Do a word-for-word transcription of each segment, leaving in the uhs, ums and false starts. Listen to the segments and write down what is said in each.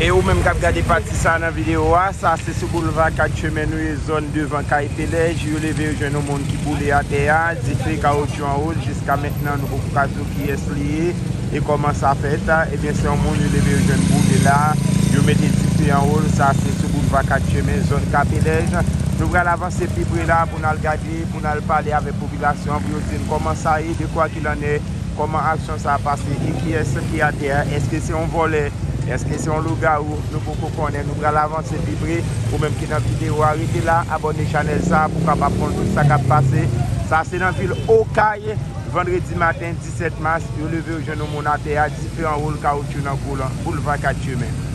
E ou menm k ap gade pati sa nan videyo a, sa se sou boulva Kat Chemen nou ye, zòn devan kay Pelèj. Yo leve yo jwenn yon moun ki boule atè a, dife kawotchou anwo l. Jiska mentnan, nou poko ka di w kiyès li ye e kòman sa fèt. Ebyen, se yon moun yo leve yo jwenn boule la. Yo mete dife anwo l. Sa se sou boulva Kat Chemen, zòn Kapelèj. Nou pral avanse pi pre la pou n al gade, pou n al pale avèk popilasyon an, pou yo di n kòman sa ye, de quoi qu'il en est, kòman aksyon sa a pase e kiyès ki atè a. Èske se yon vòlè? Èske se yon lougawou? Nou poko konnen. Nou pral avanse pi pre. Ou menm ki nan videyo a, rete la, abòne chanèl sa a pou w kapab konn tout sa k ap pase. Sa se nan vil Okay, vandredi maten, disèt mas, yo leve yo jwenn yon moun atè a, dife anwo l, kawotchou nan kou l, boulva Kat Chemen.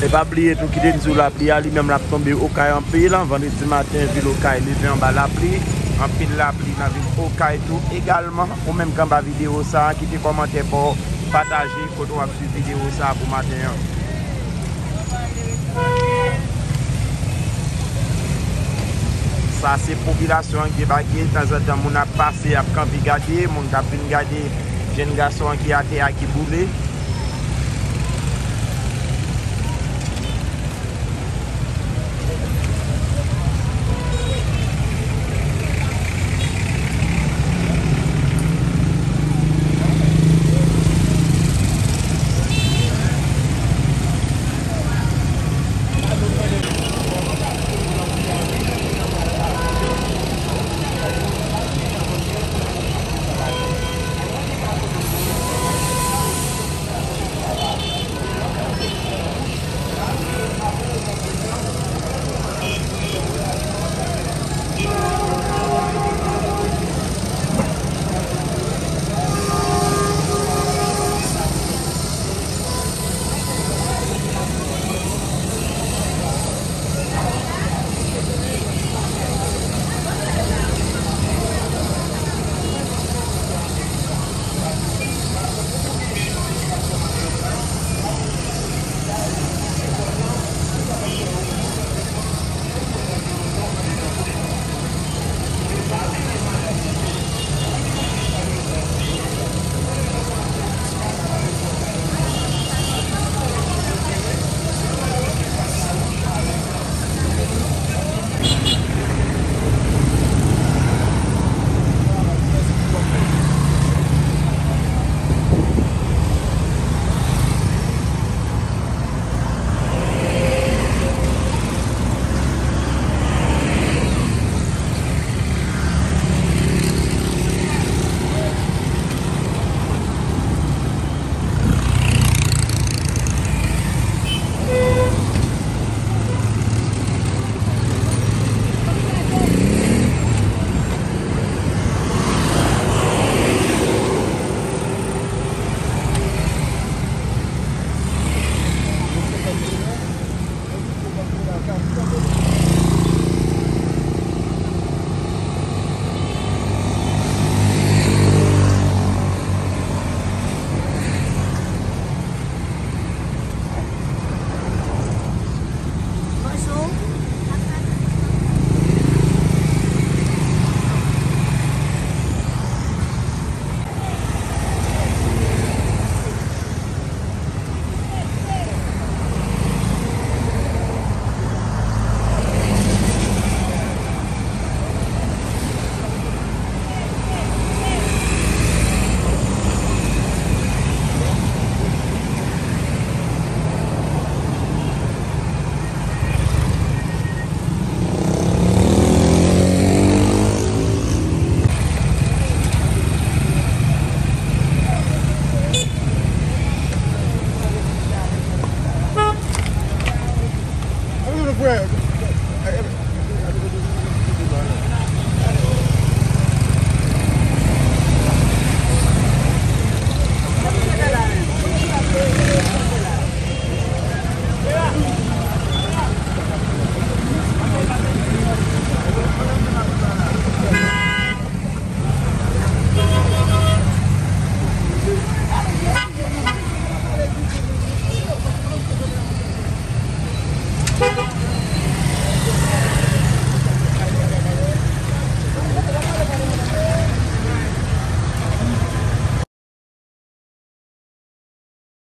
E pa bliye tou, kite n di w lapli a, li menm l ap tonbe Okay anpil. Vandredi maten, vil Okay leve anba lapli. Anpil lapli nan vil Okay tou egalman. Ou menm k anba videyo sa a, kite kòmantè pa w, pataje kote w ap swiv videyo sa a pou maten an. Sa se popilasyon an k debake. Tanzantan, moun ap pase, ap kanpe gade, moun k ap vin gade jèn gason an ki atè a ki boule. Frè,